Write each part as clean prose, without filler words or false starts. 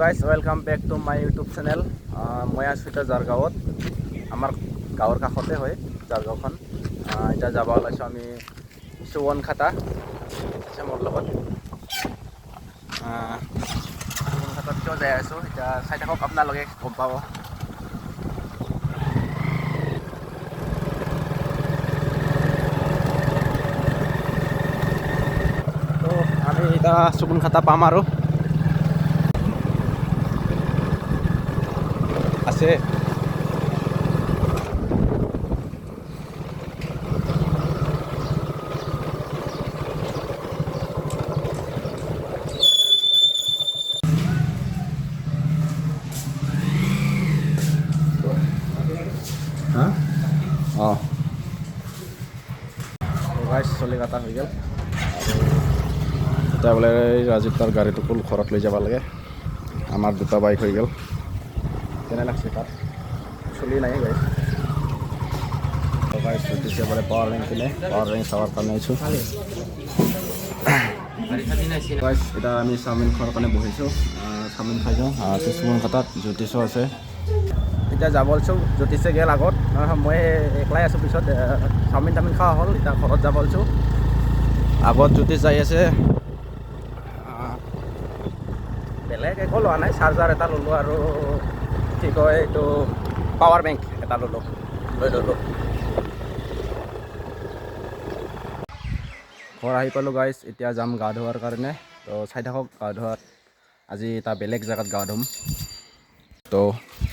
Guys, welcome back to my YouTube channel. মই আছোঁ এতিয়া জাৰগাঁৱত, আমাৰ গাঁৱৰ কাষতে হয় জাৰগাঁওখন। এতিয়া যাব ওলাইছোঁ আমি চুৱনখাতা আছে মোৰ লগত। চুৱনখাতাত কিয় যাই আছোঁ এতিয়া চাই থাকক আপোনালোকে, গম পাব। তো আমি এতিয়া চুবনখাতা পাম আৰু আছে। হা, অঁ গাইছ, চুলি কটা হৈ গ'ল আৰু এতিয়া বোলে ৰাজীৱ তাৰ গাড়ীটো কুল ঘৰত লৈ যাব লাগে। আমাৰ দুটা বাইক হৈ গ'ল। কেনে লাগছে তাত? চুলি নাই গাইছ। গাইছ, দিছে বোলে পাৱাৰ বেংক কিনে, পাৱাৰ বেংক চাৱাৰ কাৰণে আহিছোঁ। গাইছ, এতিয়া আমি চাওমিন খোৱাৰ কাৰণে বহিছোঁ। চাওমিন খাই যাওঁ। আছে চুমন খাতাত জ্যোতিষো আছে। এতিয়া যাব লৈছোঁ, জ্যোতিষে গ'ল আগত, মই একলাই আছোঁ পিছত। চাওমিন তাওমিন খোৱা হ'ল, এতিয়া ঘৰত যাব লৈছোঁ। আগত জ্যোতিষ যাই আছে। বেলেগ একো লোৱা নাই, চাৰ্জাৰ এটা ল'লোঁ আৰু কি কয় এইটো পাৱাৰ বেংক এটা ল'লোঁ, লৈ ল'লোঁ। ঘৰ আহি পালোঁ গাইছ। এতিয়া যাম গা ধোৱাৰ কাৰণে। তো চাই থাকক, গা ধোৱাত আজি এটা বেলেগ জেগাত গা ধুম। তো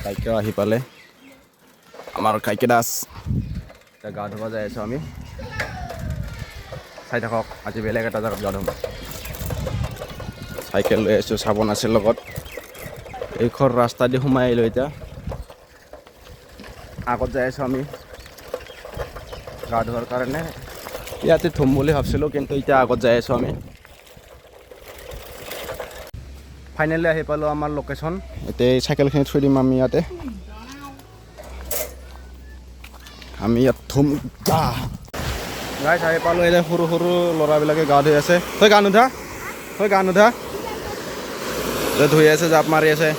কাইকেও আহি পালে, আমাৰ কাইকে দাস। এতিয়া গা ধুব যাই আছোঁ আমি। চাই থাকক, আজি বেলেগ এটা জেগাত গা ধুম। চাইকেল লৈ আহিছোঁ, চাবোন আছে লগত। এইখন ৰাস্তা দি সোমাই আহিলোঁ। এতিয়া আগত যাই আছোঁ আমি গা ধোৱাৰ কাৰণে। ইয়াতে ধুম বুলি ভাবছিলোঁ, কিন্তু এতিয়া আগত যাই আছোঁ আমি। ফাইনেলি আহি পালোঁ আমাৰ লোকেশ্যন। এতিয়া এই চাইকেলখিনি থৈ দিম আমি ইয়াতে। আমি ইয়াত ধুম গা। গাইছ, আহি পালোঁ। এতিয়া সৰু সৰু ল'ৰাবিলাকে গা ধুই আছে। তই গা নুধা? তই গা নুধা? এই ধুই আছে, জাপ মাৰি আছে।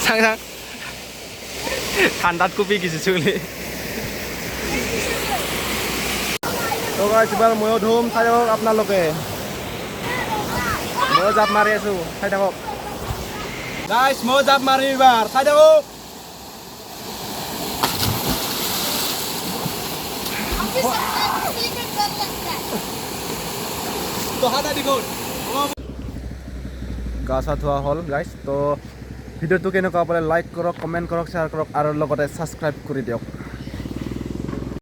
চাং চাং, ঠাণ্ডাত কুপি গৈছে চুলি। তো গাইছ, এবাৰ ময়ো ধুম, চাই থাকক আপোনালোকে। ময়ো জাপ মাৰি আছো, চাই থাকক। গাইছ, ময়ো জাপ মাৰিম এইবাৰ, চাই থাকক। গা চা ধোৱা হ'ল গাইছ। তো ভিডিঅ'টো কেনেকুৱা পালে লাইক কৰক, কমেণ্ট কৰক, শ্বেয়াৰ কৰক আৰু লগতে ছাবস্ক্ৰাইব কৰি দিয়ক।